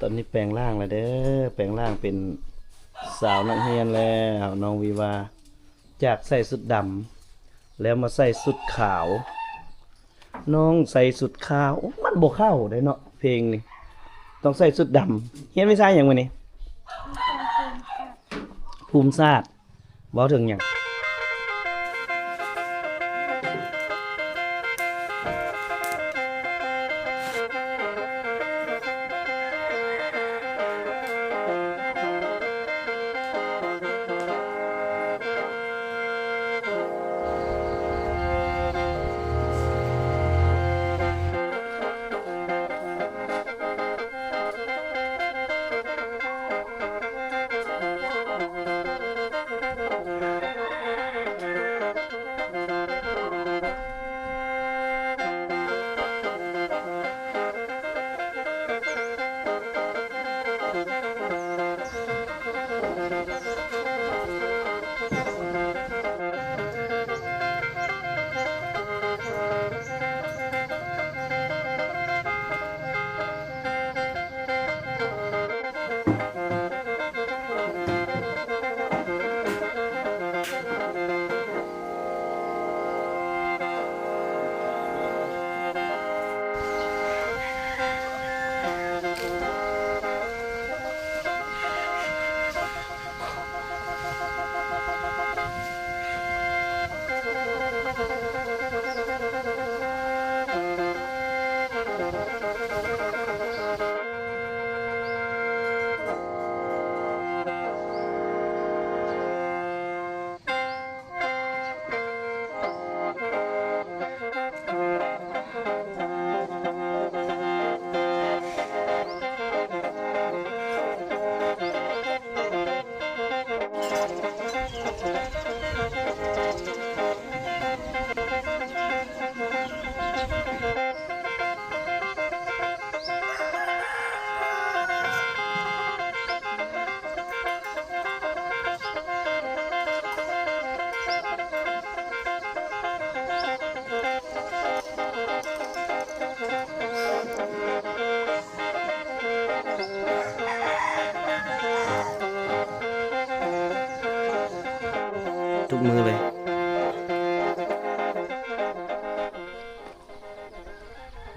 ຕອນນີ້ແປງຮ່າງແລ້ວເດີ້ ແປງຮ່າງເປັນສາວນັກຮຽນແລ້ວ ນ້ອງວິວາ ຈາກໃສ່ຊຸດດຳ ແລ້ວມາໃສ່ຊຸດຂາວ ນ້ອງໃສ່ຊຸດຂາວ ໂອ້ ມັນບໍ່ເຂົ້າເດ້ເນາະ ເພງນີ້ ຕ້ອງໃສ່ຊຸດດຳ. ຮຽນວິຊາຫຍັງມື້ນີ້? ພູມຊາດ. ເວົ້າເຖິງຫຍັງ? ທຸກມື້ເລີຍ.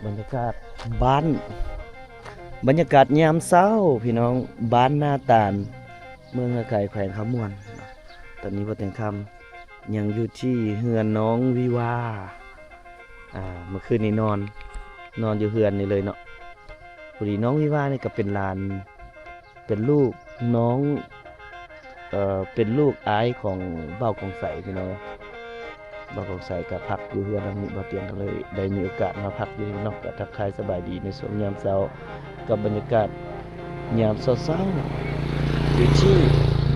ບັນຍາກາດບ້ານ ບັນຍາກາດຍາມເຊົ້າ ພີ່ນ້ອງ ບ້ານນາຕານ ເມືອງນາກາຍ ແຂວງຄຳມ່ວນ. ຕອນນີ້ບໍ່ແຕ່ງຄຳ ຍັງຢູ່ທີ່ເຮືອນນ້ອງວິວາ ອ່າ ເມື່ອຄືນນີ້ນອນ ນອນຢູ່ເຮືອນນີ້ເລີຍເນາະ. ພໍດີນ້ອງວິວານີ້ກໍເປັນຫຼານ ເປັນລູກນ້ອງ ເອີ ເປັນລູກອ້າຍຂອງບ່າວກອງໄສ ພີ່ນ້ອງເອີຍ. ບ່າວກອງໄສກໍພັກຢູ່ເຮືອນຫຼັງນີ້ ບ່າວຕຽງກໍເລີຍໄດ້ມີໂອກາດມາພັກຢູ່ເນາະ. ກໍທັກທາຍສະບາຍດີໃນຊ່ວງຍາມເຊົ້າ ກັບບັນຍາກາດຍາມເຊົ້າໆ ຢູ່ທີ່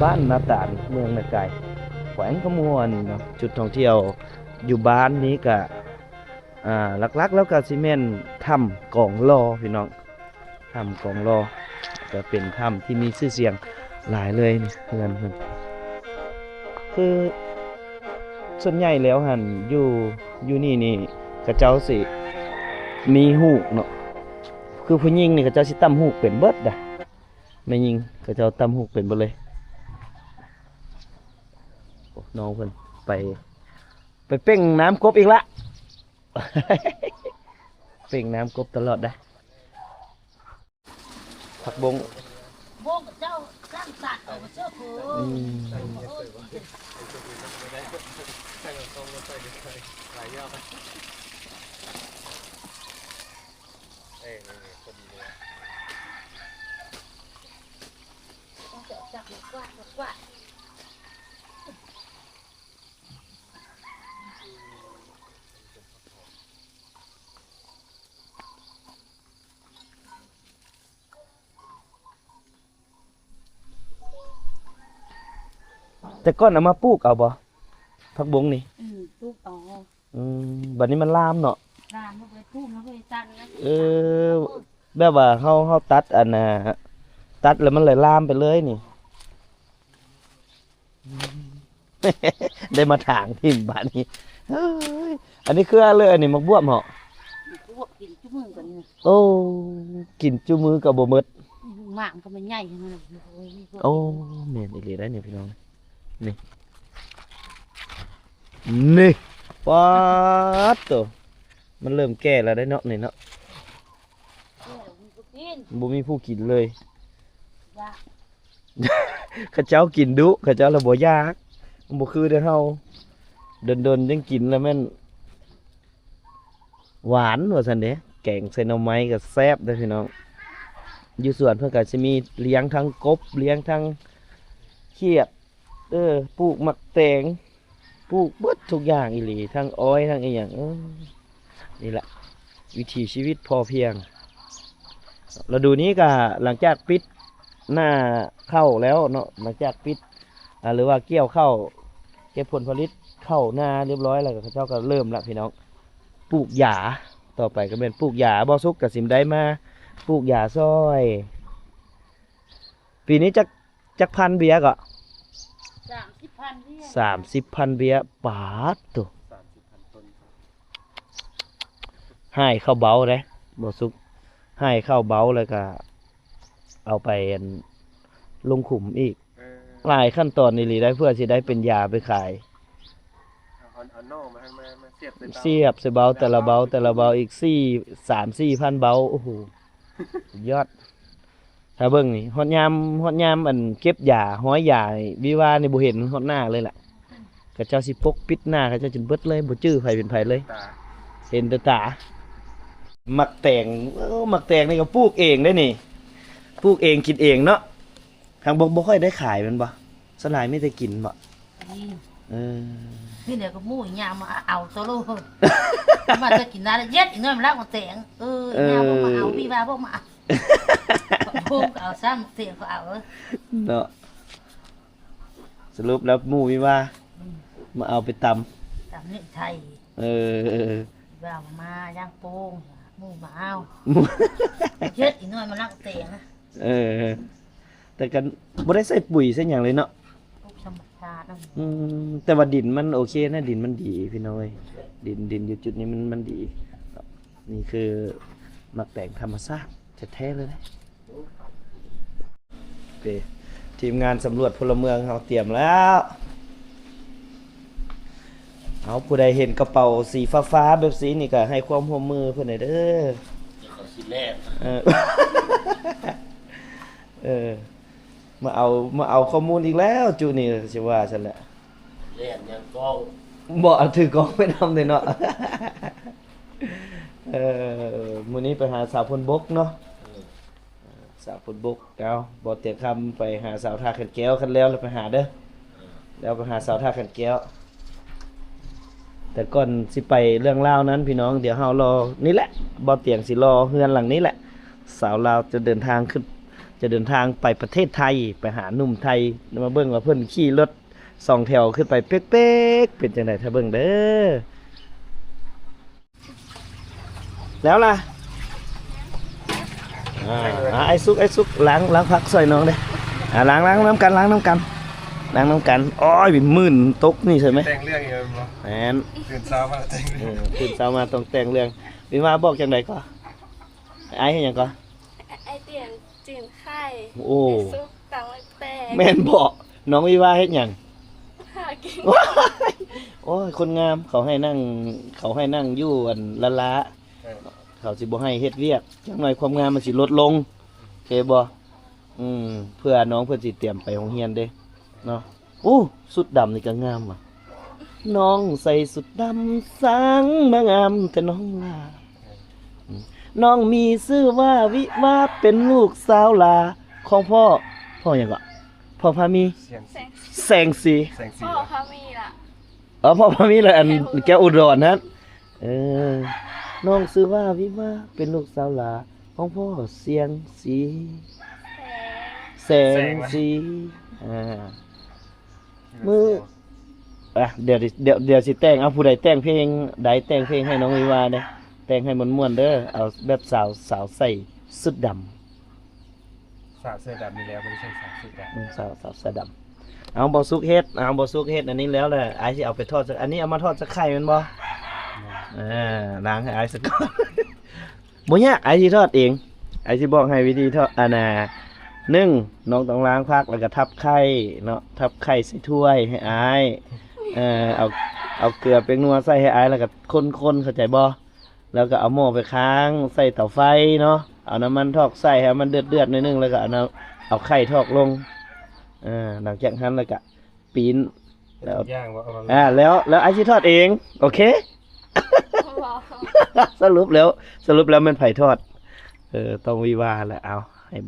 ບ້ານນາຕານ ເມືອງນາກາຍ ແຂວງຄຳມ່ວນເນາະ. ຈຸດທ່ອງທ່ຽວຢູ່ບ້ານນີ້ກະ ອ່າ ຫຼັກໆແລ້ວກໍຊິແມ່ນຖ້ຳກອງລໍ ພີ່ນ້ອງ ຖ້ຳກອງລໍ ກໍເປັນຖ້ຳທີ່ມີຊື່ສຽງຫຼາຍເລີຍ. ນີ້ເຮືອນເພິ່ນ ຄືສ່ວນໃຫຍ່ແລ້ວຫັ້ນ ຢູ່ ຢູ່ນີ້ນີ້ ເຂົາເຈົ້າຊິມີຮູບເນາະ ຄືຜູ້ຍິງນີ້ ເຂົາເຈົ້າຊິຕ່ຳຮູບເປັນເບິດນະ ແມ່ຍິງ ເຂົາເຈົ້າຕ່ຳຮູບເປັນເບິດເລີຍ. ໂອ້ ນ້ອງເພິ່ນໄປ ໄປເປັ່ງນ້ຳກົບອີກລະ ເປັ່ງນ້ຳກົບຕະຫຼອດໄດ໋. ຜັກບົ້ງ ບົ້ງເຈົ້າສ້າງສັດເອົາມາເຊື່ອເພິ່ນ ອືມ ໂອ້ຍ ເອີ ນີ້ໆ ພໍດີເລີຍ ຕ້ອງເອົາຈັບມາກວາດ ມາກວາດ. ແຕ່ກ່ອນເອົາມາປູກເອົາບໍ່ ຜັກບົ້ງນີ້? ອືມ ປູກເອົາ. ອືມ ບັດນີ້ມັນລາມເນາະ ລາມ ມັນເລີຍປູກ ມັນເລີຍຕັນນະ. ເອີ ແບບວ່າເຮົາ ເຮົາຕັດອັນນ່າ ຕັດແລ້ວມັນເລີຍລາມໄປເລີຍນີ້. ໄດ້ມາຖາງຖິ້ມບາດນີ້. ເຮີ້ຍ ອັນນີ້ຄືເລີຍ ອັນນີ້ໝາກບວບເຫາະ? ໝາກບວບກິນຈຸມື້ກັນນີ້. ໂອ້ ກິນຈຸມື້ກໍບໍ່ໝົດ. ອືມ ໝາກມັນກໍແມ່ນໃຫຍ່ຫັ້ນນະ ໂອ້ຍ ແມ່ນອີ່ຫຼີໄດ໋ນີ້ພີ່ນ້ອງ ນີ້ ນີ້ ປາດໂຕ ມັນເລີ່ມແກ່ແລ້ວໄດ໋ເນາະນີ້ເນາະ ແກ່ແລ້ວມັນບໍ່ກິນ ບໍ່ມີຜູ້ກິນເລີຍ ຢາກ ເຂົາເຈົ້າກິນດຸ ເຂົາເຈົ້າລະບໍ່ຢາກ ມັນບໍ່ຄືແຕ່ເຮົາ ດົນໆຈັ່ງກິນ ລະແມ່ນຫວານວ່າຊັ້ນເດ ແກງໃສ່ໜໍ່ໄມ້ກໍແຊບເດ້ພີ່ນ້ອງ ຢູ່ສວນເພິ່ນກໍຊິມີລ້ຽງທັງກົບ ລ້ຽງທັງຂຽດ ເອີ ປູກໝາກແຕງ ປູກເບິດທຸກຢ່າງອີ່ຫຼີ ທັງອ້ອຍ ທັງອີ່ຫຍັງ ເອີ ນີ້ແຫຼະ ວິຖີຊີວິດພໍພຽງ ລະດູນີ້ກະຫຼັງຈາກປິດໜ້າເຂົ້າແລ້ວເນາະ ຫຼັງຈາກປິດ ອາ ຫຼືວ່າກ່ຽວເຂົ້າ ເກັບຜົນຜະລິດເຂົ້ານາຮຽບຮ້ອຍແລ້ວ ເຂົາເຈົ້າກໍເລີ່ມລະພີ່ນ້ອງ ປູກຢາ ຕໍ່ໄປກໍແມ່ນປູກຢາ ບໍ່ສຸກກໍຊິໄດ້ມາປູກຢາຊ່ອຍ ປີນີ້ຈັກ ຈັກພັນເບຍເກາະ? ສາມສິບພັນເບຍ ສາມສິບພັນເບຍ ປາດໂທ້ ສາມສິບພັນຕົ້ນ ຫາຍເຂົ້າເບົາເດ້ ບໍ່ສຸກ ຫາຍເຂົ້າເບົາ ແລ້ວກະເອົາໄປອັນລົງຂຸມອີກ ເອີ ຫຼາຍຂັ້ນຕອນອີ່ຫຼີໄດ໋ ເພື່ອຊິໄດ້ເປັນຢາໄປຂາຍ ເອົາ ເອົາໜໍ່ມາ ມາ ມາສຽບໃສ່ເບົາ ສຽບໃສ່ເບົາ ແຕ່ລະເບົາ ແຕ່ລະເບົາອີກສີ່ ສາມສີ່ພັນເບົາ ໂອ້ໂຫ ສຸດຍອດ ຖ້າເບິ່ງນີ້ ຮອດຍາມ ຮອດຍາມອັນເກັບຢາ ຮ້ອຍຢານີ້ ວິວານີ້ບໍ່ເຫັນຮອດໜ້າເລີຍລະ ເຂົາເຈົ້າຊິປົກປິດໜ້າເຂົາເຈົ້າຈົນເບິດເລີຍ ບໍ່ຈື່ໃຜເປັນໃຜເລີຍ ຕາ ເຫັນແຕ່ຕາ ໝາກແຕງ ເອີ ໝາກແຕງນີ້ກໍປູກເອງເດ້ນີ້ ປູກເອງກິນເອງເນາະ ຫາກບໍ່ ບໍ່ຄ່ອຍໄດ້ຂາຍແມ່ນບໍ່? ສ່ວນຫຼາຍມີແຕ່ກິນບໍ່? ອືມ ເອີ ນີ້ແຫຼະກໍໝູ່ຍາມມາເອົາໂຕໂລ ມາຈະກິນນານເຢັດອີກໜ້ອຍມັນລັກໝາກແຕງ ເອີ ເອີ ຍາມບໍ່ມາເອົາ ມີວ່າບໍ່ມາເອົາ ໂຮມກໍເອົາຊ້ຳ ໝາກແຕງກໍເອົາ ເນາະ ສະຫຼຸບແລ້ວໝູ່ມີວ່າ ອືມ ມາເອົາໄປຕຳ ຕຳນີ້ໄທ ເອີ ວ່າມາຍ່າງໂປ່ງ ໝູ່ມາເອົາ ເຮັດອີກໜ້ອຍມັນລັກແຕງ ເອີ ແຕ່ກໍບໍ່ໄດ້ໃສ່ປຸຍໃສ່ຫຍັງເລີຍເນາະ ປູກທຳມະຊາດ ອືມ ແຕ່ວ່າດິນມັນໂອເຄນະ ດິນມັນດີພີ່ນ້ອງເອີຍ ດິນ ດິນຢູ່ຈຸດນີ້ມັນ ມັນດີ ນີ້ຄືໝາກແຕງທຳມະຊາດແທ້ໆເລີຍນະ ໂອເຄ ທີມງານສຳຫຼວດພົນລະເມືອງເຮົາຕຽມແລ້ວ ເອົາ ຜູ້ໃດເຫັນກະເປົາສີຟ້າໆແບບສີນີ້ກໍໃຫ້ຄວາມຮ່ວມມືເພິ່ນແດ່ເດີ ດຽວເຂົາຊິແລ່ນ ເອີ ເອີ ມາເອົາ ມາເອົາຂໍ້ມູນອີກແລ້ວຈຸນີ້ ຊິວ່າຊັ້ນແຫຼະ ແລ່ນຫຍັງກ້ອງ ບໍ່ເອົາຖືກ້ອງໄປນຳເດ້ເນາະ ເອີ ມື້ນີ້ໄປຫາສາວພົນບົກເນາະ ເອີ ສາວພົນບົກ ເອົາ ບໍ່ຕຽງຄຳໄປຫາສາວທ່າຂັນແກ້ວ ຄັນແລ້ວແລ້ວໄປຫາເດີ ແລ້ວໄປຫາສາວທ່າຂັນແກ້ວ ແຕ່ກ່ອນຊິໄປເລື່ອງລາວນັ້ນພີ່ນ້ອງ ດຽວເຮົາລໍ ນີ້ແຫຼະ ບໍ່ຕຽງຊິລໍເຮືອນຫຼັງນີ້ແຫຼະ ສາວລາວຈະເດີນທາງຂຶ້ນ ຈະເດີນທາງໄປປະເທດໄທ ໄປຫາໜຸ່ມໄທ ມາເບິ່ງວ່າເພິ່ນຂີ່ລົດສອງແຖວຂຶ້ນໄປເປັກໆ ເປັນຈັ່ງໃດ ຖ້າເບິ່ງເດີ. ແລ້ວລະ ອ່າ ອ່າ ອ້າຍສຸກ ອ້າຍສຸກ ລ້າງ ລ້າງຜັກຊ່ອຍນ້ອງເດ້ ອ່າ ລ້າງ ລ້າງນຳກັນ ລ້າງນຳກັນ ລ້າງນຳກັນ ໂອ້ຍ ໝື່ນຕົກນີ້ໃຊ່ໄໝ? ແຕ່ງເລື່ອງອີກແມ່ນບໍ່? ແມ່ນ ຕື່ນເຊົ້າມາແຕ່ງເລື່ອງ ເອີ ຕື່ນເຊົ້າມາຕ້ອງແຕ່ງເລື່ອງ ວິວາບອກຈັ່ງໃດກໍ? ອ້າຍເຮັດຫຍັງກໍ? ອ້າຍຕຽງຈືນໄຂ່ ໂອ້ ອ້າຍສຸກ ຕຳໝາກແຕງ ແມ່ນບໍ່? ນ້ອງວິວາເຮັດຫຍັງ? ຫາກິນ ໂອ້ຍ ຄົນງາມ ເຂົາໃຫ້ນັ່ງ ເຂົາໃຫ້ນັ່ງຢູ່ອັນລ້າໆ ເອີ ເຂົາຊິບໍ່ໃຫ້ເຮັດວຽກ ຈັກໜ້ອຍຄວາມງາມມັນຊິລົດລົງ ໂອເຄບໍ່? ອືມ ເພື່ອນ້ອງເພິ່ນຊິຕຽມໄປໂຮງຮຽນເດ້ເນາະ ໂອ້ ຊຸດດຳນີ້ກໍງາມວ່ະ ນ້ອງໃສ່ຊຸດດຳ ຊ່າງມາງາມແຕ່ນ້ອງຫຼ້າ ນ້ອງມີຊື່ວ່າວິວາ ເປັນລູກສາວຫຼ້າຂອງພໍ່ ພໍ່ຫຍັງເກາະ? ພໍ່ພາມີ ແສງ ແສງສີ ແສງສີ ພໍ່ພາມີລະ ອໍ ພໍ່ພາມີລະ ອັນແກ້ວອຸດອນຫັ້ນ ເອີ ນ້ອງຊື່ວ່າວິວາ ເປັນລູກສາວຫຼ້າຂອງພໍ່ສຽງສີ ແສງ ແສງສີ ອ່າ ມື້ ອ່ະ ດຽວ ດຽວ ດຽວຊິແຕ່ງ ເອົາ ຜູ້ໃດແຕ່ງເພງໃດ ແຕ່ງເພງໃຫ້ນ້ອງວິວາແດ່ ແຕ່ງໃຫ້ມ່ວນໆເດີ ເອົາແບບສາວ ສາວໃສ່ຊຸດດຳ ສາວເສື້ອດຳນີ້ແຫຼະ ບໍ່ໄດ້ໃສ່ສາວຊຸດດຳ ອືມ ສາວ ສາວເສື້ອດຳ ເອົາ ບໍ່ສຸກເຮັດ ເອົາ ບໍ່ສຸກເຮັດ ອັນນີ້ແລ້ວແຫຼະ ອ້າຍຊິເອົາໄປທອດ ອັນນີ້ເອົາມາທອດໃສ່ໄຂ່ແມ່ນບໍ່? ແມ່ນ ເອີ ລ້າງໃຫ້ອ້າຍຊະກ່ອນ ບໍ່ຍາກ ອ້າຍຊິທອດເອງ ອ້າຍຊິບອກໃຫ້ວິທີທອດ ອັນນ່າ ໜຶ່ງ ນ້ອງຕ້ອງລ້າງຜັກ ແລ້ວກໍທັບໄຂ່ເນາະ ທັບໄຂ່ໃສ່ຖ້ວຍໃຫ້ອ້າຍ ເອີ ເອົາ ເອົາເກືອແປ້ງນົວໃສ່ໃຫ້ອ້າຍ ແລ້ວກໍຄົນໆ ເຂົ້າໃຈບໍ່? ແລ້ວກໍເອົາໝໍ້ໄປຄ້າງໃສ່ເຕົາໄຟເນາະ ເອົານ້ຳມັນຖອກໃສ່ໃຫ້ມັນເດືອດໆ ໜ້ອຍໜຶ່ງ ແລ້ວກໍເອົານ້ຳ ເອົາໄຂ່ຖອກລົງ ເອີ ຫຼັງຈາກນັ້ນແລ້ວກໍປີ້ນ ແລ້ວ ຢ່າງວ່າເອົາ ອ່າ ແລ້ວ ແລ້ວອ້າຍຊິທອດເອງ ໂອເຄ ສະຫຼຸບແລ້ວ ສະຫຼຸບແລ້ວແມ່ນໃຜທອດ? ເອີ ຕ້ອງວິວາແຫຼະ ເອົາ ໃຫ້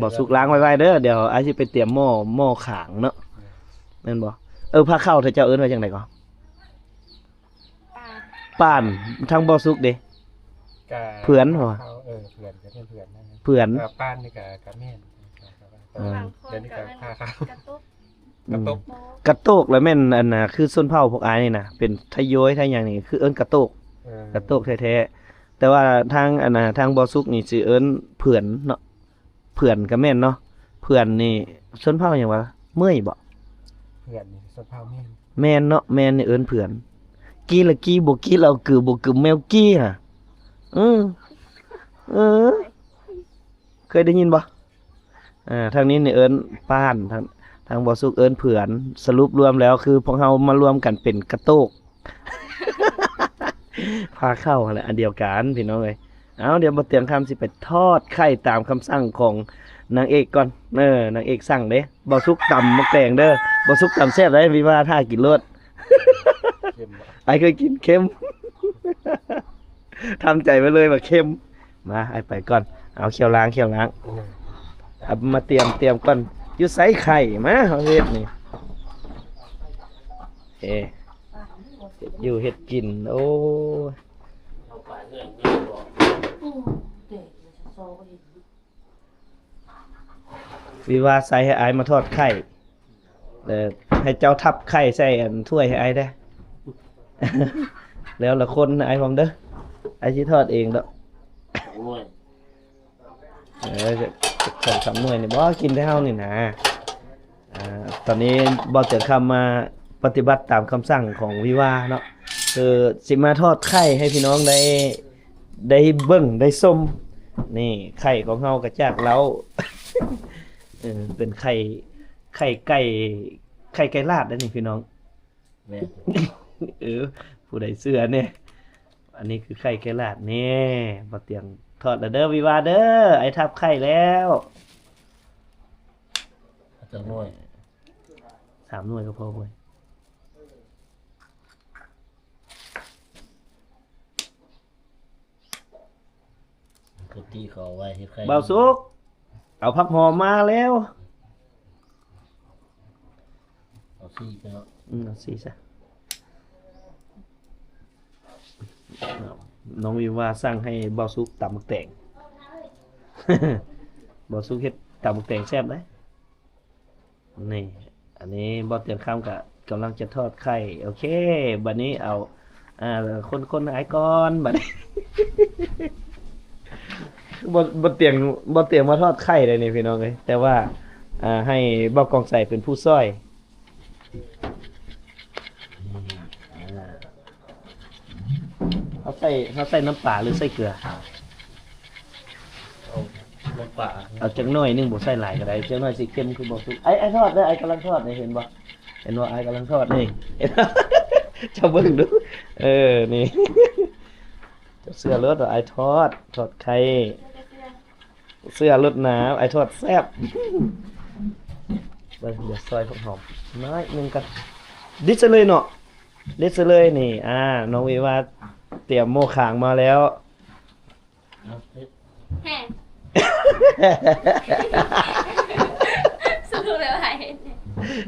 ບໍ່ສຸກລ້າງໄວໆເດີ ດຽວອ້າຍຊິໄປຕຽມໝໍ້ ໝໍ້ຄ້າງເນາະ ແມ່ນບໍ່? ເອີ ພາເຂົ້າ ເຈົ້າເອີ້ນວ່າຈັ່ງໃດກໍ? ປານ ປານ ທາງບໍ່ສຸກເດ? ກະ ເຜືອນ ເອີ ເຜືອນ ກະເປັນເຜືອນນັ້ນ ເຜືອນ ເອີ ປານນີ້ກະ ກະແມ່ນ ເອີ ບາງຄົນ ດຽວນີ້ກະ ກະ ພາເຂົ້າ ກະຕຸກ ອືມ ກະຕຸກ ກະຕຸກລະແມ່ນ ອັນນ່າ ຄືຊົນເຜົ່າພວກອ້າຍນີ້ນະ ເປັນໄທໂຍຍ ໄທຫຍັງນີ້ ຄືເອີ້ນກະຕຸກ ເອີ ກະຕຸກແທ້ໆ ແຕ່ວ່າທາງ ອັນນ່າ ທາງບໍ່ສຸກນີ້ຊິເອີ້ນເຜືອນເນາະ ເຜືອນກະແມ່ນເນາະ ເຜືອນນີ້ຊົນເຜົ່າຫຍັງວະ ເໝີຍບໍ? ເຜືອນນີ້ຊົນເຜົ່າແມ່ນ ແມ່ນເນາະ ແມ່ນນີ້ເອີ້ນເຜືອນ ກີລະກີ ບໍ່ກີລະເອົາກື ບໍ່ກືແມວກີຫາ ເອີ ເອີ ເຄີຍໄດ້ຍິນບໍ່? ອ່າ ທາງນີ້ນີ້ເອີ້ນປານ ທາງ ທາງບໍ່ສຸກເອີ້ນເຜືອນ ສະຫຼຸບລວມແລ້ວຄືພວກເຮົາມາລວມກັນເປັນກະໂຕກ ພາເຂົ້າຫັ້ນແຫຼະ ອັນດຽວກັນພີ່ນ້ອງເອີຍ ເອົາ ດຽວບໍ່ຕຽງຄຳຊິໄປທອດໄຂ່ຕາມຄຳສັ່ງຂອງນາງເອກກ່ອນ ເອີ ນາງເອກສັ່ງເດ້ ບໍ່ສຸກຕຳໝາກແຕງເດີ ບໍ່ສຸກຕຳແຊບໃດ໋ ວິວາຖ້າກິນໂລດ ເຄັມບໍ່? ອ້າຍເຄີຍກິນ ເຄັມ ທຳໃຈໄວ້ເລີຍວ່າເຄັມ ມາ ອ້າຍໄປກ່ອນ ເອົາ ຂ້ຽວລ້າງ ຂ້ຽວລ້າງ ເອົາມາຕຽມ ຕຽມກ່ອນ ຢູ່ໃສໄຂ່ ມາ ເຮົາເຮັດນີ້ ເອ ເຮັດຢູ່ເຮັດກິນ ໂອ້ຍ ວິວາໃສ່ໃຫ້ອ້າຍມາທອດໄຂ່ ແລ້ວໃຫ້ເຈົ້າທັບໄຂ່ໃສ່ອັນຖ້ວຍໃຫ້ອ້າຍແດ່ ແລ້ວລະຄົນໃຫ້ອ້າຍພ້ອມເດີ ອ້າຍຊິທອດເອງດອກ ໂອ້ຍ ເອີ ສອງສາມໜ່ວຍນີ້ບໍ່ ກິນແຕ່ເຮົານີ້ນະ ອ່າ ຕອນນີ້ບ່າວເຈືອງຄຳມາປະຕິບັດຕາມຄຳສັ່ງຂອງວິວາເນາະ ຄືຊິມາທອດໄຂ່ໃຫ້ພີ່ນ້ອງໄດ້ ໄດ້ເບິ່ງໄດ້ຊົມ ນີ້ໄຂ່ຂອງເຮົາກໍຈາກເລົາ ເອີ ເປັນໄຂ່ ໄຂ່ໄກ່ ໄຂ່ໄກ່ລາດເດ້ນີ້ພີ່ນ້ອງ ແມ່ນ ເອີ ຜູ້ໃດເຊື່ອແດ່ ອັນນີ້ຄືໄຂ່ໄກ່ລາດ ນີ້ ບ່າວຕຽງທອດແລ້ວເດີ ວິວາເດີ ອ້າຍທັບໄຂ່ແລ້ວ ຈັກໜ່ວຍ ສາມໜ່ວຍກໍພໍເວີຍ ຄືທີ່ເຂົາເອົາໄວ້ເຮັດໄຂ່ ບ່າວສຸກ ເອົາຜັກຫອມມາແລ້ວ ເອົາສີ່ຊະເນາະ ອືມ ເອົາສີ່ຊະ ນ້ອງວິວາສັ່ງໃຫ້ບ່າວສຸກຕຳໝາກແຕງ ບ່າວສຸກເຮັດຕຳໝາກແຕງແຊບເດ້. ນີ້ ອັນນີ້ບ່າວຕຽງຄຳກະກຳລັງຈະທອດໄຂ່ ໂອເຄ ບາດນີ້ເອົາ ອ່າ ຄົນໆ ໃຫ້ອ້າຍກ່ອນ ບາດນີ້ ບ່າວ ບ່າວຕຽງ ບ່າວຕຽງມາທອດໄຂ່ໄດ້ນີ້ພີ່ນ້ອງເອີຍ ແຕ່ວ່າ ອ່າ ໃຫ້ບ່າວກອງໄຊເປັນຜູ້ຊ່ອຍ. ເຮົາໃສ່ ເຮົາໃສ່ນ້ຳປາ ຫຼື ໃສ່ເກືອ? ເອົານ້ຳປາ ເອົາຈັກໜ້ອຍໜຶ່ງ ບໍ່ໃສ່ຫຼາຍກໍໄດ້ ຈັກໜ້ອຍຊິເຄັມຄືບໍ່ສຸກ. ອ້າຍ ອ້າຍທອດເດີ ອ້າຍກຳລັງທອດນີ້ ເຫັນບໍ່? ເຫັນບໍ່? ອ້າຍກຳລັງທອດນີ້ ເຈົ້າເບິ່ງດູ ເອີ ນີ້ ເຈົ້າເຊື່ອໂລດວ່າອ້າຍທອດ ທອດໄຂ່. ເຊື່ອໂລດນາ ອ້າຍທອດແຊບ. ເບິ່ງ ດຽວຊອຍຜັກຫອມໜ້ອຍໜຶ່ງກ່ອນ. ດິດໃສ່ເລີຍເນາະ ດິດໃສ່ເລີຍ. ນີ້ ອ່າ ນ້ອງວິວາຕຽມໝໍ້ຄາງມາແລ້ວ. ແຮງ ສະຫຼຸບແລ້ວໃຫ້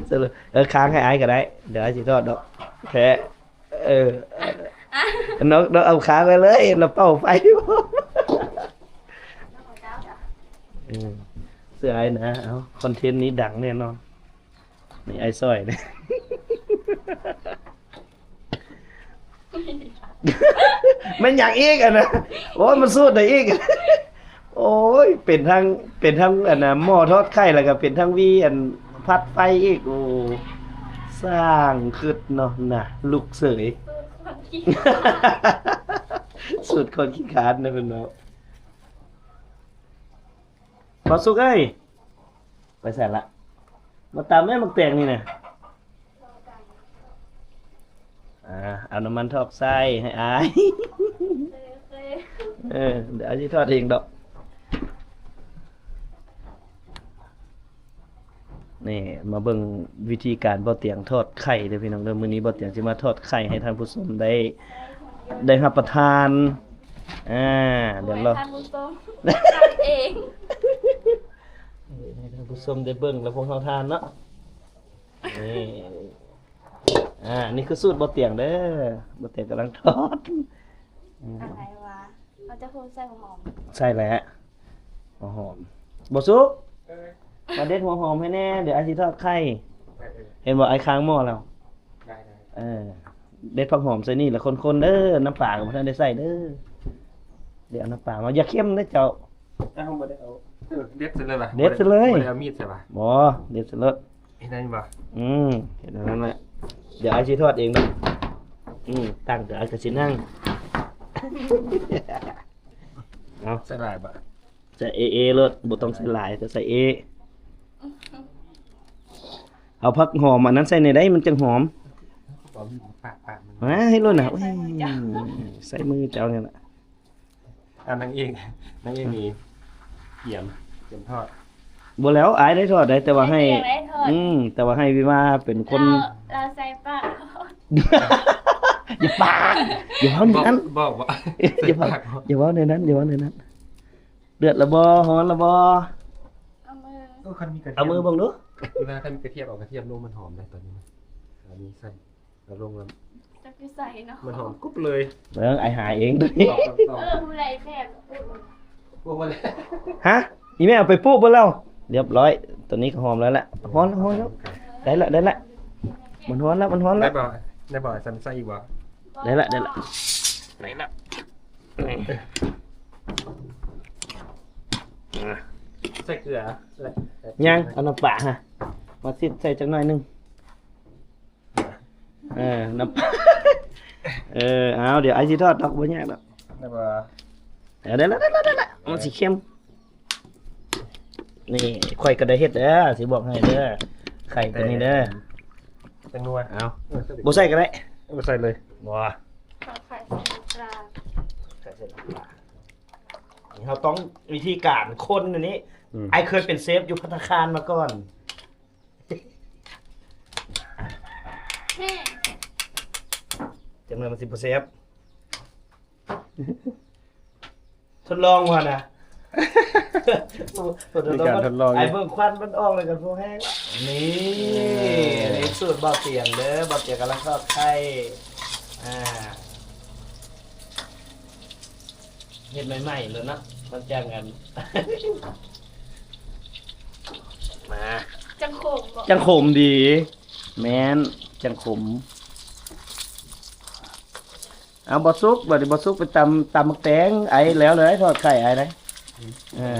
ສະຫຼຸບ ເອີ ຄາງໃຫ້ອ້າຍກໍໄດ້ ດຽວອ້າຍຊິທອດດອກ ແທ້. ເອີ ນ້ອງ ນ້ອງເອົາຄາໄວ້ເລີຍ ລະເປົ່າໄຟຢູ່. ເອີ ເຊື່ອອ້າຍນະ ເອົາ ຄອນເທັນນີ້ດັງແນ່ນອນ. ນີ້ອ້າຍຊ່ອຍນີ້ ແມ່ນຫຍັງອີກອັນນະ? ໂອ້ຍ ມັນສູດໃດອີກ? ໂອ້ຍ ເປັນທັງ ເປັນທັງອັນນະ ໝໍ້ທອດໄຂ່ ແລ້ວກໍເປັນທັງວີອັນ ພັດໄຟອີກ. ໂອ້ ຊ່າງຄຶດເນາະນະ ລູກເຂີຍ ສູດຄົນຂີ້ຄ້ານນະເພິ່ນເນາະ. ບ່າວສຸກເອີຍ ໄປໃສລະ? ມາຕຳແມ່ໝາກແຕງນີ້ນະ. ອ່າ ເອົານ້ຳມັນທອກໃສ່ໃຫ້ອ້າຍ. ເອີ ດຽວອ້າຍຊິທອດເອງດອກ. ນີ້ ມາເບິ່ງວິທີການບ່າວຕຽງທອດໄຂ່ເດີພີ່ນ້ອງເດີ. ມື້ນີ້ບ່າວຕຽງຊິມາທອດໄຂ່ໃຫ້ທ່ານຜູ້ຊົມໄດ້ ໄດ້ຮັບປະທານ. ອ່າ ດຽວລໍ ໃຫ້ທ່ານຜູ້ຊົມເອງ ໃຫ້ທ່ານຜູ້ຊົມໄດ້ເບິ່ງ ແລ້ວພວກເຮົາທານເນາະ. ນີ້ ອ່າ ນີ້ຄືສູດບ່າວຕຽງເດີ. ບ່າວຕຽງກຳລັງທອດ. ອາໄອວ່າ ເຮົາຈະໂຮຍໃສ່ຫົວຫອມ. ໃສ່ແຫຼະ ຫົວຫອມ. ບ່າວສຸກ ເອີ ມາເດັດຫົວຫອມໃຫ້ແດ່ ດຽວອ້າຍຊິທອດໄຂ່. ເອີ ເອີ ເຫັນບໍ່ ອ້າຍຄ້າງໝໍ້ແລ້ວ. ໄດ້ ໄດ້ ເອີ ເດັດຜັກຫອມໃສ່ນີ້ ແລ້ວຄົນໆເດີ. ນ້ຳປາກໍບໍ່ທັນໄດ້ໃສ່ເດີ. ດຽວເອົານ້ຳປາມາ. ຢ່າເຄັມເດີເຈົ້າ. ເອົາ ບໍ່ໄດ້ເອົາ. ເອີ ເດັດໃສ່ເລີຍຫວາ? ເດັດໃສ່ເລີຍ. ບໍ່ໄດ້ເອົາມີດໃສ່ຫວາ? ບໍ່ ເດັດໃສ່ໂລດ. ເຮັດໄດ້ບໍ່? ອືມ ເຮັດອັນນັ້ນແຫຼະ. ດຽວອ້າຍຊິທອດເອງເນາະ. ອືມ ຕັ້ງແຕ່ອ້າຍກໍຊິນັ່ງ. ເອົາ ໃສ່ຫຼາຍບໍ່? ໃສ່ເອໆໂລດ ບໍ່ຕ້ອງໃສ່ຫຼາຍ ແຕ່ໃສ່ເອ. ເອົາຜັກຫອມອັນນັ້ນໃສ່ແດ່ໄດ໋ ມັນຈັ່ງຫອມ. ບໍ່ມີປາກປາກມັນ ມາເຮັດໂລດນະ. ໂອ້ຍ ໃສ່ມືເຈົ້າ ໃສ່ມືເຈົ້ານີ້ລະ. ອ່າ ນາງເອກ ນາງເອກນີ້ກຽມ ກຽມທອດ. ບໍ່ແລ້ວ ອ້າຍໄດ້ທອດໄດ໋ ແຕ່ວ່າໃຫ້ ອ້າຍກໍຢາກໄດ້ທອດ. ອືມ ແຕ່ວ່າໃຫ້ວິວາເປັນຄົນ ລາວ ລາວໃສ່ປາກ. ຢ່າປາກ ຢ່າເວົ້າແນວນັ້ນ ບອກ ບອກ ບອກ ຢ່າເວົ້າ ໃສ່ປາກ ຢ່າເວົ້າແນວນັ້ນ ຢ່າເວົ້າແນວນັ້ນ. ເດືອດລະບໍ່? ຮ້ອນລະບໍ່? ເອົາມື ເອີ ຄັນມີກະທຽມ ເອົາມືເບິ່ງດູ. ເວລາຄັນມີກະທຽມ ເອົາກະທຽມລົງ ມັນຫອມໄດ໋ຕອນນີ້ນະ. ອັນນີ້ໃສ່ ເອົາລົງແລ້ວ ຈັກຢູ່ໃສເນາະ ມັນຫອມກຸບເລີຍ. ເບິ່ງ ອ້າຍຫາເອງໂຕນີ້. ເອີ ຜູ້ໃດແບບ ໂອ້ ມາແລ້ວ. ຮະ? ອີແມ່ເອົາໄປປຸເບິດແລ້ວ. ຮຽບຮ້ອຍ ໂຕນີ້ກໍຫອມແລ້ວແຫຼະ. ຮ້ອນແລ້ວ ຮ້ອນແລ້ວ. ໄດ້ລະ ໄດ້ລະ. ມັນຮ້ອນແລ້ວ ມັນຮ້ອນແລ້ວ. ໄດ້ບໍ່? ໄດ້ບໍ່? ໃສ່ ໃສ່ອີກບໍ່? ໄດ້ລະ ໄດ້ລະ ໄດ້ລະ. ໃສ່ເກືອ ຍັງ ເອົານ້ຳປາຫະ ມາຊິດໃສ່ຈັກໜ້ອຍໜຶ່ງ. ເອີ ນ້ຳປາ ເອີ ເອົາ ດຽວອ້າຍຊິທອດດອກ ບໍ່ຍາກດອກ. ໄດ້ບໍ່? ເອີ ໄດ້ລະ ໄດ້ລະ ໄດ້ລະ. ມັນຊິເຄັມ. ນີ້ ຂ້ອຍກໍໄດ້ເຮັດເດີ ຊິບອກໃຫ້ເດີ ໄຂ່ຕົວນີ້ເດີ. ແປ້ງນົວ ເອົາ ເອີ ບໍ່ໃສ່ກໍໄດ້. ບໍ່ໃສ່ເລີຍ. ບໍ່ ເອົາໄຂ່ໃສ່ນ້ຳປາ ໄຂ່ໃສ່ນ້ຳປາ. ນີ້ເຮົາຕ້ອງ ວິທີການຄົນອັນນີ້. ອືມ ອ້າຍເຄີຍເປັນເຊຟຢູ່ພັດຕາຄານມາກ່ອນ. ຈັ່ງໃດມັນຊິບໍ່ແຊບ? ທົດລອງວ່ານະ. ມີການທົດລອງ. ໄອ້ເບິ່ງຄວັນມັນອອກແລ້ວກໍພໍແຮງລະ. ນີ້ ນີ້ສູດບ່າວຕຽງເດີ ບ່າວຕຽງກຳລັງທອດໄຂ່. ອ່າ ເຮັດໃໝ່ໆເລີຍເນາະ ມັນຈັ່ງອັນ ມາ ຈັ່ງຂົມບໍ່? ຈັ່ງຂົມດີ. ແມ່ນ ຈັ່ງຂົມ. ເອົາ ບໍ່ສຸກ ບັດນີ້ບໍ່ສຸກໄປຕຳ ຕຳໝາກແຕງ. ໄອ້ແລ້ວເລີຍ ທອດໄຂ່ໄອ້ເລີຍ. ເອີ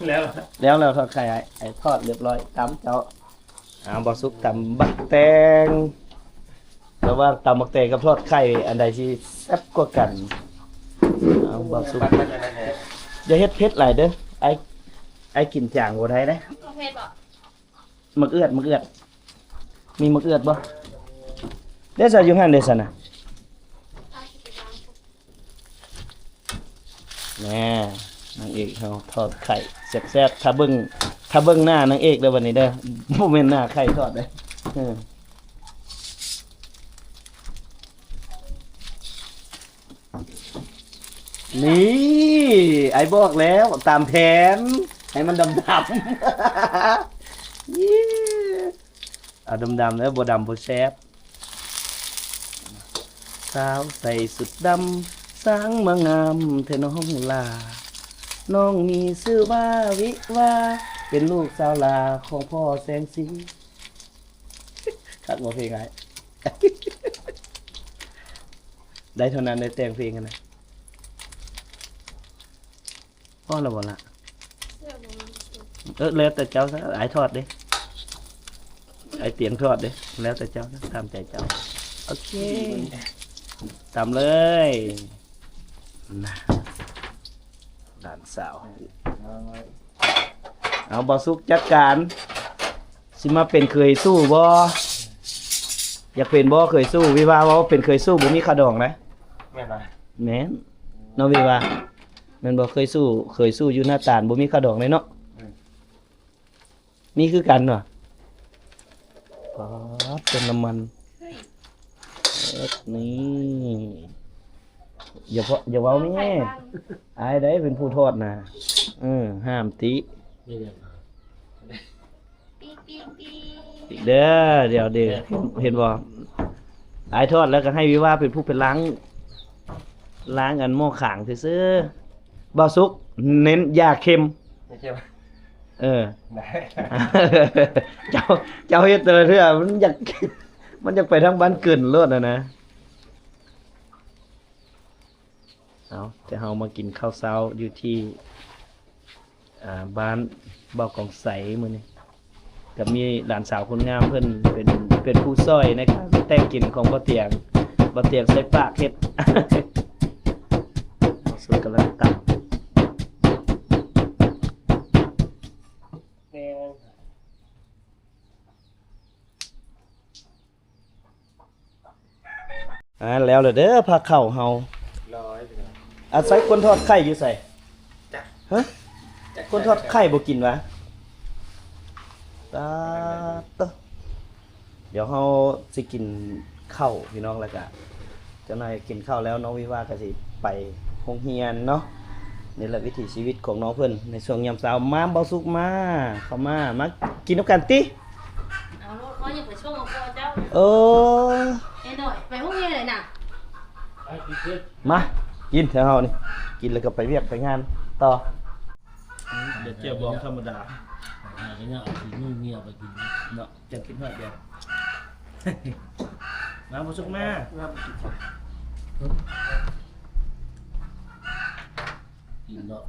ແລ້ວ ແລ້ວ ແລ້ວທອດໄຂ່ໄອ້ ໄອ້ທອດຮຽບຮ້ອຍ ຕຳເຈົ້າ. ເອົາ ບໍ່ສຸກຕຳບັກແຕງ. ລະຫວ່າງຕຳບັກແຕງກັບທອດໄຂ່ ອັນໃດຊິແຊບກວ່າກັນ? ເອົາ ບໍ່ສຸກ ຢ່າເຮັດເຜັດຫຼາຍເດີ ໄອ້ ໄອ້ກິນຈາງບໍ່ໄດ້ເດ້. ເຜັດບໍ່? ໝາກເອືອດ ໝາກເອືອດ ມີໝາກເອືອດບໍ່? ເດ້ຊະ ຢູ່ຫັ້ນເດ້ຊະນະ. ແນ່ ນາງເອກເຮົາທອດໄຂ່ແຊບໆ. ຖ້າເບິ່ງ ຖ້າເບິ່ງໜ້ານາງເອກເດີບັດນີ້ເດີ ບໍ່ແມ່ນໜ້າໄຂ່ທອດເດ້. ເອີ ນີ້ ໄອ້ບອກແລ້ວ ຕາມແຜນ ໃຫ້ມັນດຳໆ. ເອີ ເອົາດຳໆເດີ ບໍ່ດຳບໍ່ແຊບ. ສາວໃສ່ຊຸດດຳ ຊ່າງມາງາມແທ້ນ້ອງຫຼ້າ ນ້ອງມີຊື່ວ່າວິວາ ເປັນລູກສາວຫຼ້າຂອງພໍ່ແສງສີ. ຄັກບໍ່ເພງອ້າຍ? ໄດ້ເທົ່ານັ້ນ ໄດ້ແຕ່ງເພງຫັ້ນນະ. ພໍແລ້ວບໍ່ລະ? ເອີ ແລ້ວແຕ່ເຈົ້າຊະ ອ້າຍທອດເດ້ ອ້າຍຕຽງທອດເດ້ ແລ້ວແຕ່ເຈົ້າຊະ ຕາມໃຈເຈົ້າ. ໂອເຄ ຕຳເລີຍນະ ຫຼານສາວ. ເອົາ ບ່າວສຸກຈັດການ. ມາເປັນເຂີຍຊູ້ບໍ່? ຢາກເປັນບໍ່ເຂີຍຊູ້? ວິວາເວົ້າເປັນເຂີຍຊູ້ບໍ່ມີຄ່າດອງນະ. ແມ່ນບໍ່? ແມ່ນ. ເນາະ ວິວາ ແມ່ນບໍ່? ເຂີຍຊູ້ ເຂີຍຊູ້ຢູ່ໜ້າຕານບໍ່ມີຄ່າດອງເລີຍເນາະ. ອືມ ມີຄືກັນຫວາ? ປາດ ເຕີມນ້ຳມັນ. ເອີ ນີ້ ຢ່າເພາະ ຢ່າເວົ້າແມ່ ອາຍໃດເປັນຜູ້ທອດນະ. ເອີ ຫ້າມຕິ. ອີກເດີ ດຽວເດີ ເຫັນບໍ່? ອາຍທອດແລ້ວກໍໃຫ້ວິວາເປັນຜູ້ໄປລ້າງ ລ້າງອັນໝໍ້ຂາງຊື່ໆ. ບ່າວສຸກ ເນັ້ນຢ່າເຄັມ. ເອີ ໄດ້ ເຈົ້າ ເຈົ້າເຮັດແຕ່ລະເທື່ອ ມັນຢາກ ມັນຢາກໄປທາງບ້ານເກີນໂລດຫັ້ນນະ. ເອົາ ແຕ່ເຮົາມາກິນເຂົ້າເຊົ້າຢູ່ທີ່ ອ່າ ບ້ານບ່າວກອງໄຊມື້ນີ້ ກໍມີຫຼານສາວຄົນງາມເພິ່ນເປັນ ເປັນຜູ້ຊ່ອຍໃນການແຕ່ງກິນຂອງບ່າວຕຽງ. ບ່າວຕຽງໃສ່ປາກເຮັດ ບ່າວສຸກກຳລັງຕຳ. ອ່າ ແລ້ວລະເດີ ພາເຂົ້າເຮົາ. ອາໄສຄົນທອດໄຂ່ຢູ່ໃສ? ຈັກ ຮະ? ຈັກ ຄົນທອດໄຂ່ບໍ່ກິນຫວາ? ຕາໂຕ ດຽວເຮົາຊິກິນເຂົ້າພີ່ນ້ອງ ແລ້ວກະຈັກໜ້ອຍກິນເຂົ້າແລ້ວ ນ້ອງວິວາກໍຊິໄປໂຮງຮຽນເນາະ. ນີ້ແຫຼະວິຖີຊີວິດຂອງນ້ອງເພິ່ນໃນຊ່ວງຍາມເຊົ້າ. ມາ ບ່າວສຸກ ມາ ເຂົ້າມາ ມາກິນນຳກັນຕິ. ເອົາໂລດ ຂ້ອຍຍັງໄປສົ່ງກັບພໍ່ເຈົ້າ. ເອີ ໄອ້ນ້ອຍ ໄປໂຮງຮຽນໄດ໋ນະ. ມາ ກິນແຖວເຮົານີ້ ກິນແລ້ວກໍໄປວຽກໄປງານຕໍ່. ອືມ ດຽວແຈ່ວບອງທຳມະດາ ຫາກໍຍັງເອົາຂີ້ໜູເມຍໄປກິນເນາະ. ຈັ່ງກິນຮອດດຽວ. ມາ ບໍ່ສຸກ ມາ ມາ ບໍ່ສຸກ ກິນເນາະ.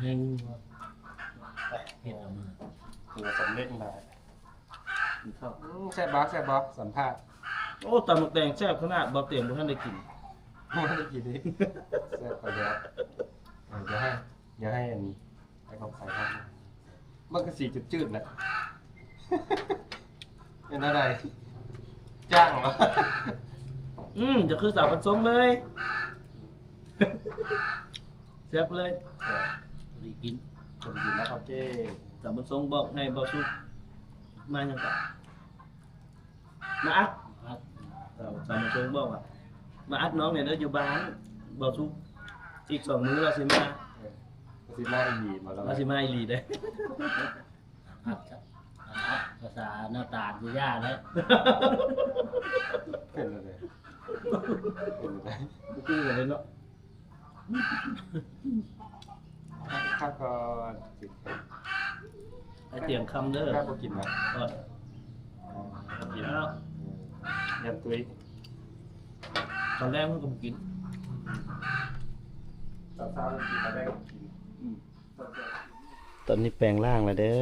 ແຮງເຮັດອອກມາ ຖືວ່າສຳເລັດຫຼາຍ. ກິນເຂົ້າ. ອືມ ແຊບບໍ່? ແຊບບໍ່? ສຳພາດ. ໂອ້ ຕຳໝາກແຕງແຊບຂະໜາດ ບ່າວຕຽງບໍ່ທັນໄດ້ກິນ. ບໍ່ທັນໄດ້ກິນອີກ. ແຊບປານໃດ? ເອີ ດຽວໃຫ້ ດຽວໃຫ້ອັນ ໃຫ້ຂອງໃສ່ກ່ອນ. ມັນກໍສີຈືດໆນະ. ເປັນແນວໃດ? ຈ້າງບໍ່? ອືມ ຈະຄືສາວບັນຊົງເລີຍ. ແຊບເລີຍ. ເອີ ດີກິນ ຄົນກິນນະ. ໂອເຄ ສາວບຸນສົງບອກໃຫ້ບ່າວສຸກ ມາຫຍັງກະ ມາອັດ ສາວ ສາວບຸນສົງບອກວ່າ ມາອັດນ້ອງແດ່ເດີຢູ່ບ້ານ ບ່າວສຸກ ອີກສອງມື້ລາວຊິມາ. ເອີ ລາວຊິມາອີ່ຫຼີບໍ່? ລາວຊິມາອີ່ຫຼີເດ້. ອັດ ອັດ ພາສາໜ້າຕານຊິຢ່າແລ້ວ. ເປັນແນວໃດ? ເປັນແນວໃດ? ບໍ່ຄືກັນເດ້ເນາະ. ຄັກກ່ອນ ໄປຕຽງຄຳເດີ. ແມ່ບໍ່ກິນຫວາ? ເອີ ບໍ່ກິນແລ້ວ ຢ້ານຕຸ້ຍ. ຕອນແລງມັນກໍບໍ່ກິນ ຕອນເຊົ້າກິນ ຕອນແລງກໍບໍ່ກິນ. ອືມ ຕອນນີ້ແປງຮ່າງແລ້ວເດີ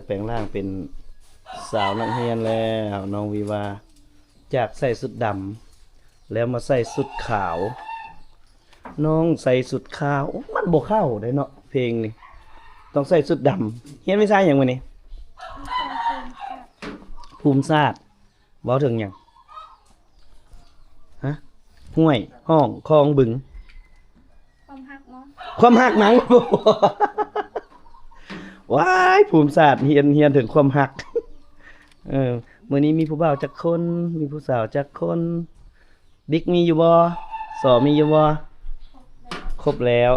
ແປງຮ່າງເປັນສາວນັກຮຽນແລ້ວ ນ້ອງວິວາ ຈາກໃສ່ຊຸດດຳ ແລ້ວມາໃສ່ຊຸດຂາວ. ນ້ອງໃສ່ຊຸດຂາວ ໂອ້ ມັນບໍ່ເຂົ້າເດ້ເນາະ ເພງນີ້ ຕ້ອງໃສ່ຊຸດດຳ. ຮຽນວິຊາຫຍັງມື້ນີ້? ພູມສາດ. ເວົ້າເຖິງຫຍັງ? ຮະ? ຫ້ວຍ ຮ່ອງ ຄອງ ບຶງ. ຄວາມຮັກເນາະ ຄວາມຮັກນຳ. ວ້າຍ ພູມສາດ ຮຽນ ຮຽນເຖິງຄວາມຮັກ. ເອີ ມື້ນີ້ມີຜູ້ບ່າວຈັກຄົນ? ມີຜູ້ສາວຈັກຄົນ? ບິກມີຢູ່ບໍ່? ສໍມີຢູ່ບໍ່? ຄົບແລ້ວ.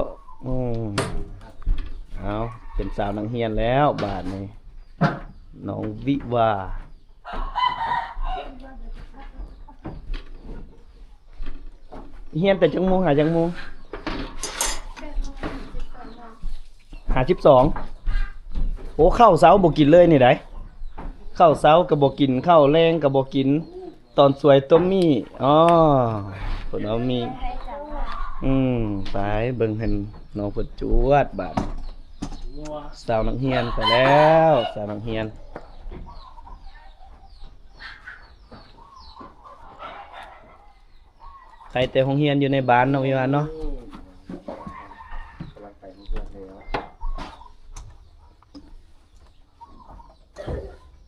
ອືມ ເອົາ ເປັນສາວນັກຮຽນແລ້ວບາດນີ້ ນ້ອງວິວາ. ຮຽນແຕ່ຈັກໂມງຫາຈັກໂມງ? ຫ້າສິບສອງ. ໂອ້ ເຂົ້າເຊົ້າບໍ່ກິນເລີຍນີ້ໃດ. ເຂົ້າເຊົ້າກໍບໍ່ກິນ ເຂົ້າແລງກໍບໍ່ກິນ ຕອນສວຍຕົ້ມໝີ່. ອໍ ເພິ່ນເອົາໝີ່. ອືມ ໄປເບິ່ງໃຫ້ນ້ອງເພິ່ນຈວດບາດ. ສາວນັກຮຽນໄປແລ້ວ ສາວນັກຮຽນ. ໄປແຕ່ໂຮງຮຽນຢູ່ໃນບ້ານເນາະ ວິວາເນາະ. ອືມ ກຳລັງໄປໂຮງຮຽນແລ້ວ.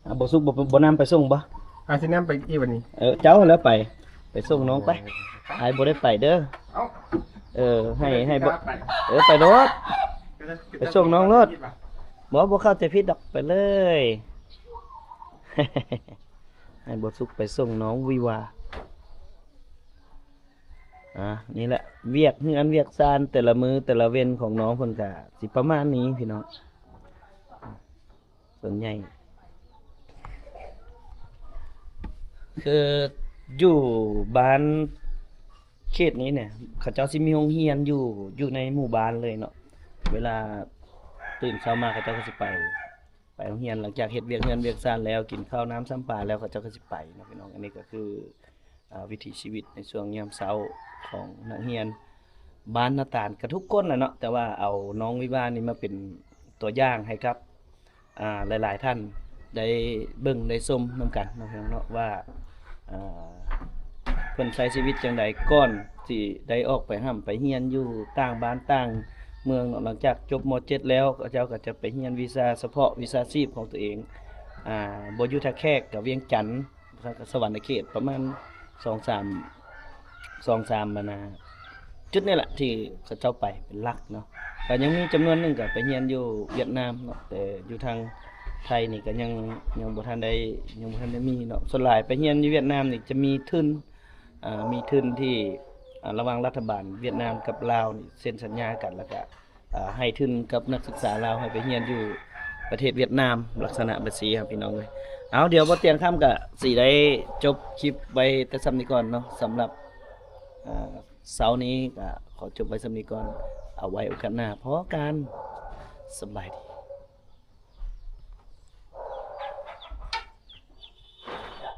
ອ່າ ບໍ່ສຸກ ບໍ່ ບໍ່ນຳໄປສົ່ງບໍ່? ອາ ຊິນຳໄປອີກບັດນີ້. ເອີ ເຈົ້າແລ້ວໄປ ໄປສົ່ງນ້ອງໄປ. ເອີ ອ້າຍບໍ່ໄດ້ໄປເດີ. ເອົ້າ ເອີ ໃຫ້ ໃຫ້ບໍ່ ໄປ ເອີ ໄປໂລດ. ໄປສົ່ງນ້ອງໂລດ. ບໍ່ ບໍ່ເຂົ້າໃຈຜິດດອກ ໄປເລີຍ. ໃຫ້ບໍ່ສຸກໄປສົ່ງນ້ອງວິວາ. ອ່າ ນີ້ແຫຼະ ວຽກເຮືອນວຽກຊານແຕ່ລະມື້ແຕ່ລະເວັນຂອງນ້ອງເພິ່ນກະຊິປະມານນີ້ພີ່ນ້ອງ. ສ່ວນໃຫຍ່ ຄືຢູ່ບ້ານເຂດນີ້ເນຍ ເຂົາເຈົ້າຊິມີໂຮງຮຽນຢູ່ ຢູ່ໃນໝູ່ບ້ານເລີຍເນາະ. ເວລາຕື່ນເຊົ້າມາ ເຂົາເຈົ້າກໍຊິໄປ ໄປໂຮງຮຽນ ຫຼັງຈາກເຮັດວຽກເຮືອນວຽກຊານແລ້ວ ກິນເຂົ້ານ້ຳຊຳປາແລ້ວ ເຂົາເຈົ້າກໍຊິໄປເນາະພີ່ນ້ອງ. ອັນນີ້ກໍຄື ອ່າ ວິຖີຊີວິດໃນຊ່ວງຍາມເຊົ້າຂອງນັກຮຽນບ້ານນາຕານ ກະທຸກຄົນແຫຼະເນາະ. ແຕ່ວ່າເອົານ້ອງວິວານີ້ມາເປັນຕົວຢ່າງໃຫ້ກັບ ອ່າ ຫຼາຍໆທ່ານໄດ້ເບິ່ງໄດ້ຊົມນຳກັນເນາະ ພີ່ນ້ອງເນາະ ວ່າ ອ່າ ເພິ່ນໃຊ້ຊີວິດຈັ່ງໃດ ກ່ອນຊິໄດ້ອອກໄປຮ່ຳໄປຮຽນຢູ່ຕ່າງບ້ານຕ່າງເມືອງເນາະ. ຫຼັງຈາກຈົບ ມ.ເຈັດ ແລ້ວ ເຂົາເຈົ້າກໍຈະໄປຮຽນວິຊາສະເພາະ ວິຊາຊີບຂອງຕົວເອງ ອ່າ ບໍ່ຢູ່ທ່າແຂກ ກໍວຽງຈັນ ສະຫວັນນະເຂດ ປະມານສອງສາມ ສອງສາມ ອັນນ່າ ຈຸດນີ້ແຫຼະທີ່ເຂົາເຈົ້າໄປເປັນຫຼັກເນາະ. ກໍຍັງມີຈຳນວນໜຶ່ງກໍໄປຮຽນຢູ່ຫວຽດນາມເນາະ ແຕ່ຢູ່ທາງໄທນີ້ກໍຍັງ ຍັງບໍ່ທັນໄດ້ ຍັງບໍ່ທັນໄດ້ມີເນາະ. ສ່ວນຫຼາຍໄປຮຽນຢູ່ຫວຽດນາມນີ້ຈະມີທຶນ ອ່າ ມີທຶນທີ່ ອ່າ ລະຫວ່າງລັດຖະບານຫວຽດນາມກັບລາວນີ້ເຊັນສັນຍາກັນ ແລ້ວກະ ອ່າ ໃຫ້ທຶນກັບນັກສຶກສາລາວໃຫ້ໄປຮຽນຢູ່ປະເທດຫວຽດນາມ ລັກສະນະແບບຊີ້ ພີ່ນ້ອງເອີຍ. ເອົາ ດຽວບໍ່ຕຽງຄຳກະຊິໄດ້ຈົບຄລິບໄວ້ແຕ່ສ່ຳນີ້ກ່ອນເນາະ. ສຳລັບ ເອີ ເຊົ້ານີ້ກະຂໍຈົບໄວ້ສ່ຳນີ້ກ່ອນ. ເອົາໄວ້ໂອກາດໜ້າພໍ້ກັນ. ສະບາຍດີ.